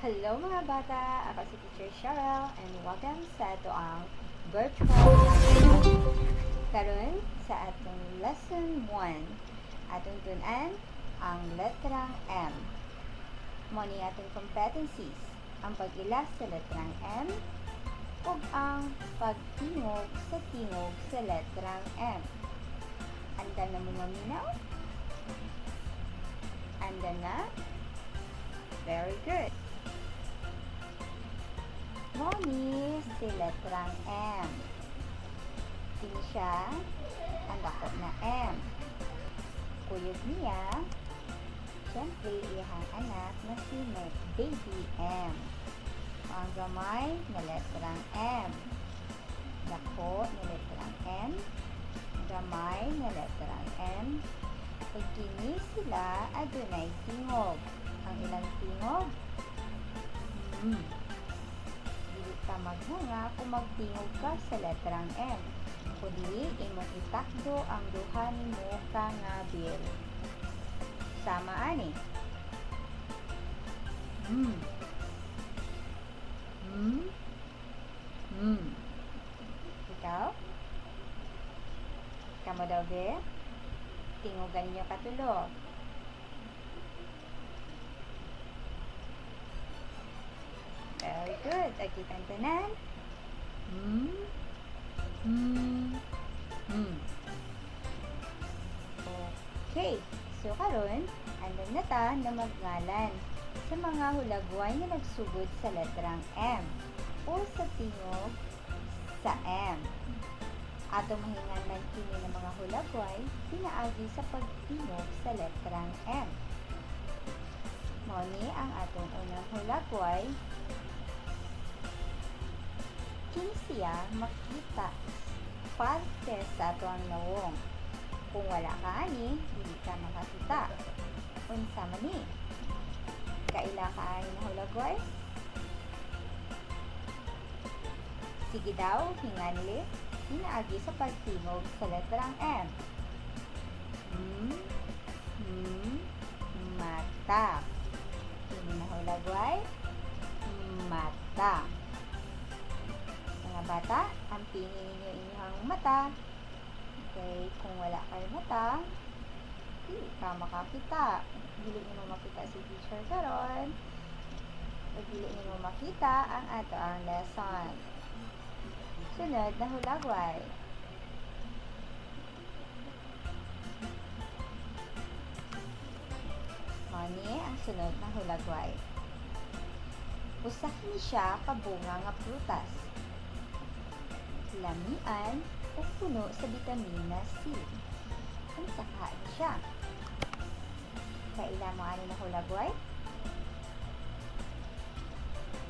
Hello, mga bata! Ako si Teacher Cheryl and welcome sa atoang virtual lesson. Karon sa atong lesson 1, atong tun-an ang letrang M. Mao ni atong competencies, ang pag-ila sa letrang M ug ang pagtingog sa tingog sa letrang M. Andam na mo maminaw? Andam na? Very good! Mao ni si letrang M. Kini siya ang dako na M. Kuyog niya, siyempre, iyahang anak na si Baby M. Ang gamay na letrang M. Dako na letrang M. Gamay na letrang M. Ug kini sila adunay tingog. Ang ilang tingog, M. Dili ka maghanga kung magtingog ka sa letrang M. Kung dili, imong itakdo ang duha nimo ka ngabil. Sama ani. M. M. M. Ikaw? Kamo daw be? Tingugan ninyo katulo. Very good. Okay, tanan. M. M. M. Okay. So, karon, andam na ta na magngalan sa mga hulagway nga nagsugod sa letrang M o sa tingog sa M. Atong mahinganlan kini ng mga hulagway pinaagi sa pagtingog sa letrang M. Mao ni ang atong unang hulagway. Kini siya makita parte sa atoang nawong. Kung wala ka ani, dili ka makakita. Unsa man ni? Kaila ka ani na hulagway? Sige daw, hinganli, pinaagi sa pagtingog sa letrang M. M, M, mata. Kini na hulagway, mata. Mga bata, ampingin ninyo inyong mata. Okay, kung wala kayo mata, dili ka makakita. Dili nimo makita si teacher karon. O dili nimo makita ang atoang lesson. Sunod na hulagway. Mao ni ang sunod na hulagway. Usa kini siya ka bunga nga prutas. Lamian ug puno sa bitamina C. Unsa kaha ni siya? Kaila mo ani na hulagway?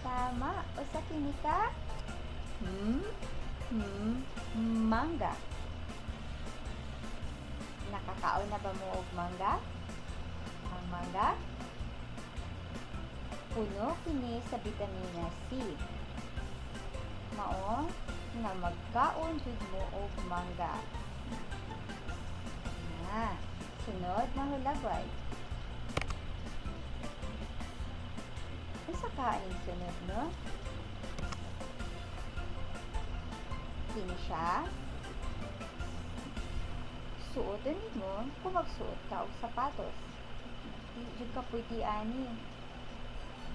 Tama, usa kini ka mangga. Nakakaon na ba mo og mangga? Ang mangga puno kini sa bitamina C. Mao nga magkaon jud mo og mangga. Na, sunod na hulagway. Unsa ka aning sunod, no? Kini siya. Suoton nimo kung magsuot ka og sapatos. Di jud ka pwede ani.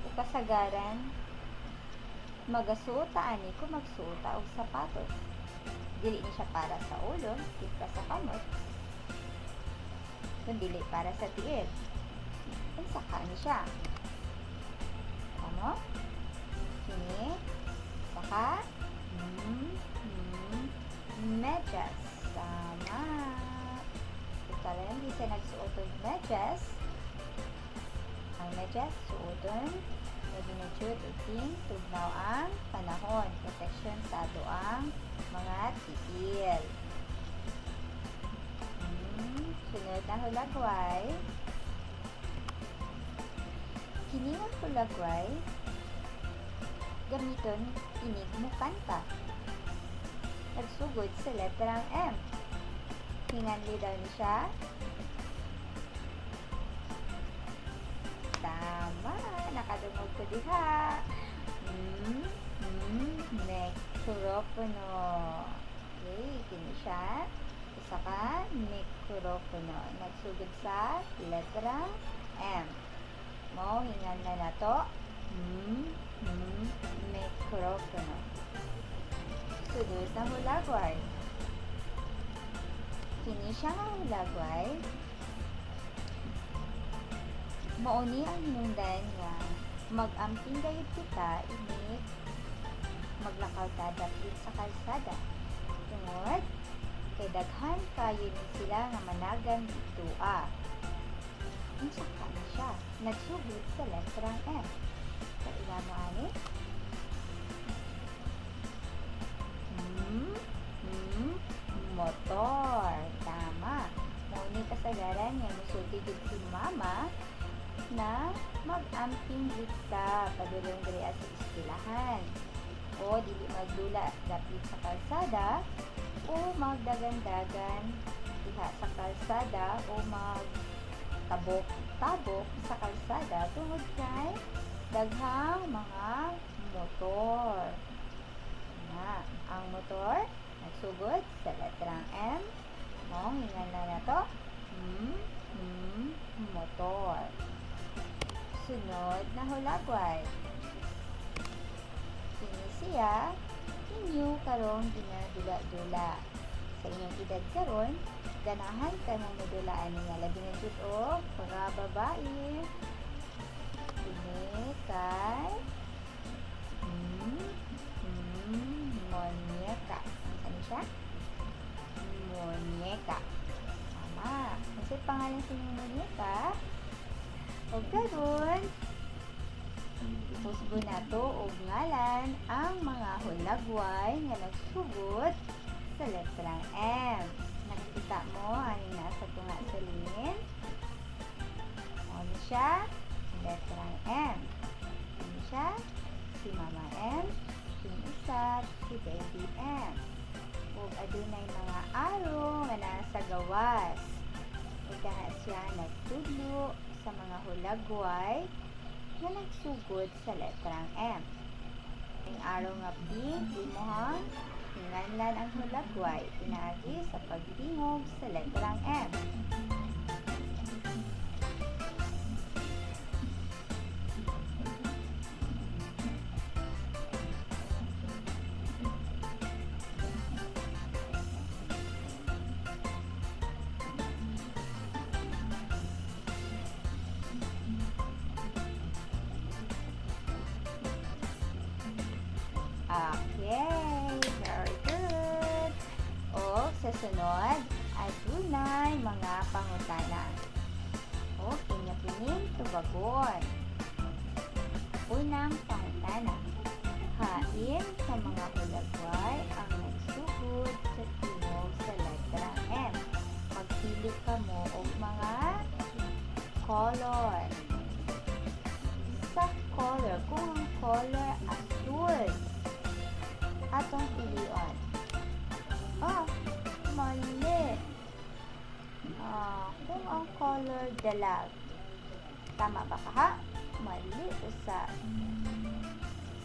O kasagaran, magasuot ta ani kung magsuot ta og sapatos. Dili ni siya para sa ulo, di pa sa kamot, kun dili para sa tiil. Unsa ka ni siya? Kamo? Kini saka medyas. Tama. Karon di sa nagsuot og medyas. Ang medyas suoton labi na jud uting tugnaw ang panahon, protection sa atoang mga tiil. Sunod na hulagway. Kini nga hulagway gamiton inig mo kanta. Nagsugod sa letrang M. Hinganli daw ni siya. Tama. Nakadungog ko diha. M, M, mikropono. Okay, kini siya. Isa ka mikropono. Nagsugod sa letra M. Mao hingan na nato. M, M, mikropono. Sunod na hulagway. Kini siya nga hulagway. Mao ni ang hinungdan nga mag-amping gayud kita inig maglakaw ta dapit sa kalsada. Tungod kay daghan kayo ni sila nga managan didtoa. Unsa ka na siya? Nagsugod sa letrang M. Kaila mo ani? M, M, motor. Tama. Mao ni kasagaran nga musulti gid si mama na mag-amping gid ta padulong diri sa eskwelahan. O dili magdula dapit sa kalsada o magdagan-dagan diha sa kalsada o magtabok-tabok sa kalsada tungod kay daghang mga motor. Nga, ang motor nagsugod sa letrang M. Mao hingan na nato. M, M, motor. Sunod na hulagway. Kini siya inyo karong ginadula-dula. Sa inyong edad karon, ganahan ka mong modulaan niya, labi na jud og pagkababae. Kini kay M, M, muñeca. Ano siya? Muñeca. Tama. Ano pangalan sa inyong muñeca? O karon, husgo nato og ngalan ang mga hulagway nga nagsugod sa letrang M. Nakikita mo aning nasa tunga sa lingin? Ano siya? Letrang M. Ano siya? Si Mama M. Yung isa, si Baby M. Ug adunay mga araw nga nasa gawas. Ug kaha siya nagtudlo sa mga hulagway nga nagsugod sa letrang M. Ang araw nga pink, imuhang hinganlan ang hulagway pinaagi sa pagtingog sa letrang M. Okay, very good. O, sa sunod, adunay mga pangutana. O, inyo kining tubagon. Unang pangutana. Hain sa mga hulagway ang nagsugod sa tingog sa letra M. Magpili ka mo og mga color. Sa color, kung ang color asul, atong pilion. Ah, mali. Ah, kung ang color dalag, tama ba ka ha? Mali usa.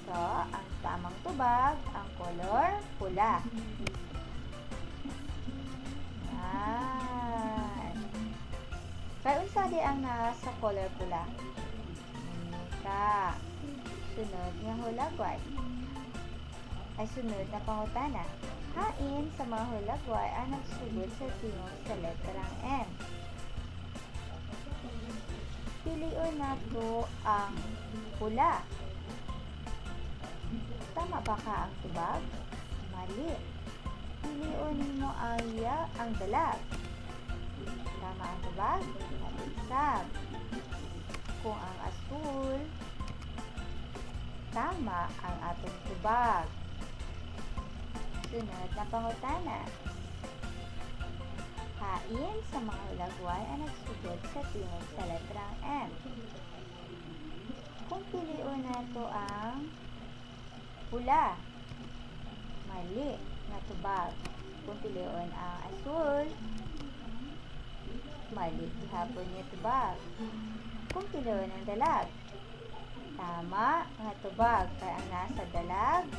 So, ang tamang tubag, ang color pula. Yan. Kaya unsa di ang nasa color pula? Ka. Sunod nga hulagway. Ay, sunod na pangutana. Hain sa mga hulagway ang nagsugod sa tingog sa letrang M. Pilion nato ang pula. Tama ba ka ang tubag? Mali. Pilion nimo ang ya ang dalag. Tama ang tubag? Mali sab. Kung ang asul, tama ang atong tubag. Sunod na pangutana. Hain sa mga hulagway ang nagsugod sa tingog sa letrang M. Kung pilion nato ang pula, mali nga tubag. Kung pilion ang asul, mali gihapon nga tubag. Kung pilion ang dalag, Tama nga tubag kay ang nasa dalag,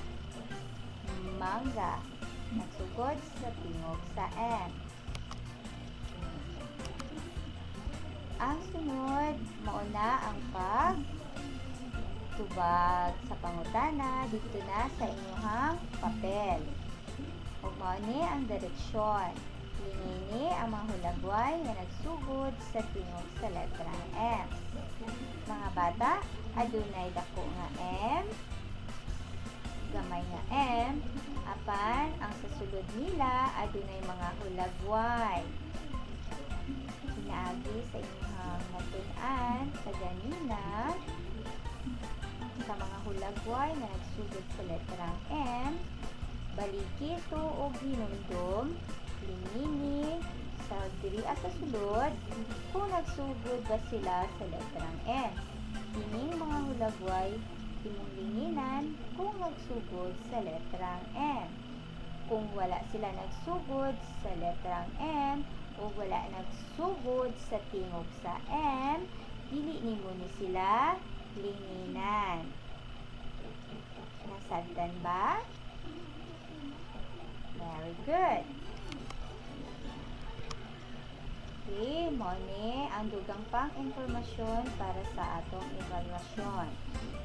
mangga, nagsugod sa tingog sa M. Ang sunod, mauna ang pag tubag sa pangutana dito na sa inyong papel. Ug mao ni ang direksyon. Lingini ang mga hulagway nga nagsugod sa tingog sa letrang M. Mga bata, adunay dako nga M, gamay nga M, apan ang sa sulod nila adunay mga hulagway. Pinaagi sa inyong natun-an sa ganina sa mga hulagway nga nagsugod sa letrang M, baliki to og hinumdom, lingini sa diri sa sulod kung nagsugod ba sila sa letrang M. Kining mga hulagway imong linginan kung nagsugod sa letrang M. Kung wala sila nagsugod sa letrang M o wala nagsugod sa tingog sa M, dili nimo ni sila linginan. Nasabtan ba? Very good. Okay, mao ni ang dugang pang impormasyon para sa atong evaluasyon.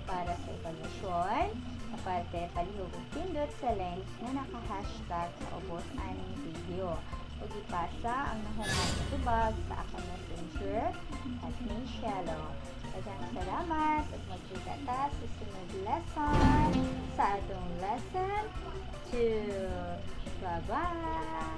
Para sa evaluasyon, aparte palihog og pindot sa link na naka-hashtag sa ubos aning video ug ipasa ang nahuman nga tubag sa akong Messenger @Michelo. Daghang salamat at magkita ta sa sunod lesson sa atong lesson 2. Bye-bye!